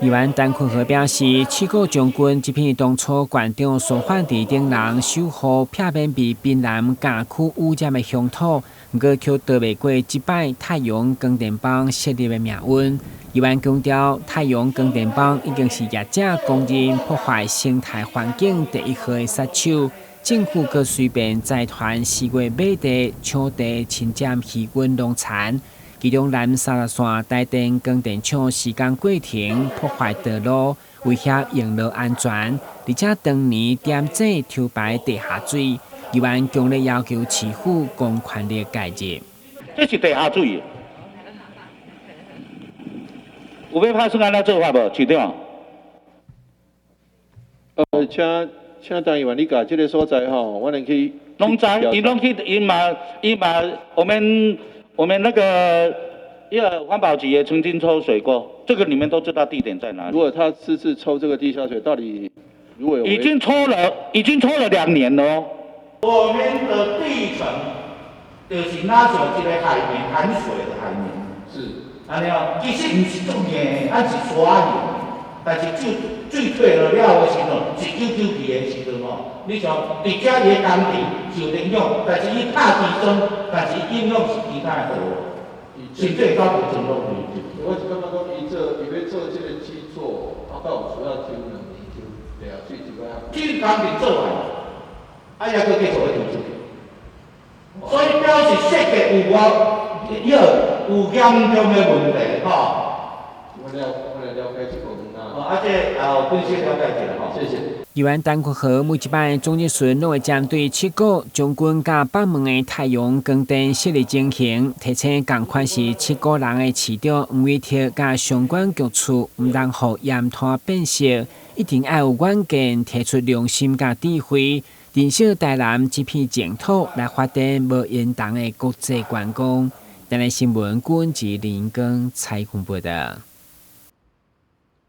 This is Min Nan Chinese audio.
議員陳坤和表示，七股將軍這片當初縣長蘇煥智等人守護避免被檳榔監區污染的鄉土，毋過卻逃袂過這擺太陽光電板設立的命運。議員強調，太陽光電板已經是業者公認破壞生態環境第一號的殺手。政府閣隨便財團4月買地搶地，侵佔漁軍農田。其中南30線台電光電廠施工過程破壞道路，威脅用路安全，而且當年點井抽排地下水，議員強烈要求市府公權力介入。這是地下水，有欲拍算按怎做法無，市長？請陳議員，你共這个所在吼，我們去。攏知，伊攏去，伊嘛伊嘛，我們那個一個環保局也曾經抽水過，這個你們都知道地點在哪裡。如果他這次抽這個地下水，到底如果有已經抽了，已經抽了2年了。我們的地層就是那像一個海綿，含水的海綿。按呢哦，其實毋是足硬，啊是沙型，但是水水退落了的時陣，1997的時陣吼，你像佇遮伊的工程受影響，但是伊拍地磚，但是影響是其他的河，甚至會到造成落去。我是感覺講，伊做伊欲做這個基座，啊，敢有需要抽2年抽地下水就要。這個工程做完，啊，猶閣繼續欲抽出去，所以表示設計有偌，有嚴重的問題，吼。我來了解這部分啊。哦，啊，這也有分析了解一下吼。謝謝。議員陳坤和每一擺總質詢攏會針對七股將軍佮北門的太陽光電設立情形，提醒仝款是七股人的市長黃偉哲佮相關局處，毋通予鹽灘變色，一定愛有遠見，提出良心佮智慧，珍惜台南這片淨土來發展無煙囱的國際觀光。台南新聞，郭文吉、林光採訪報導。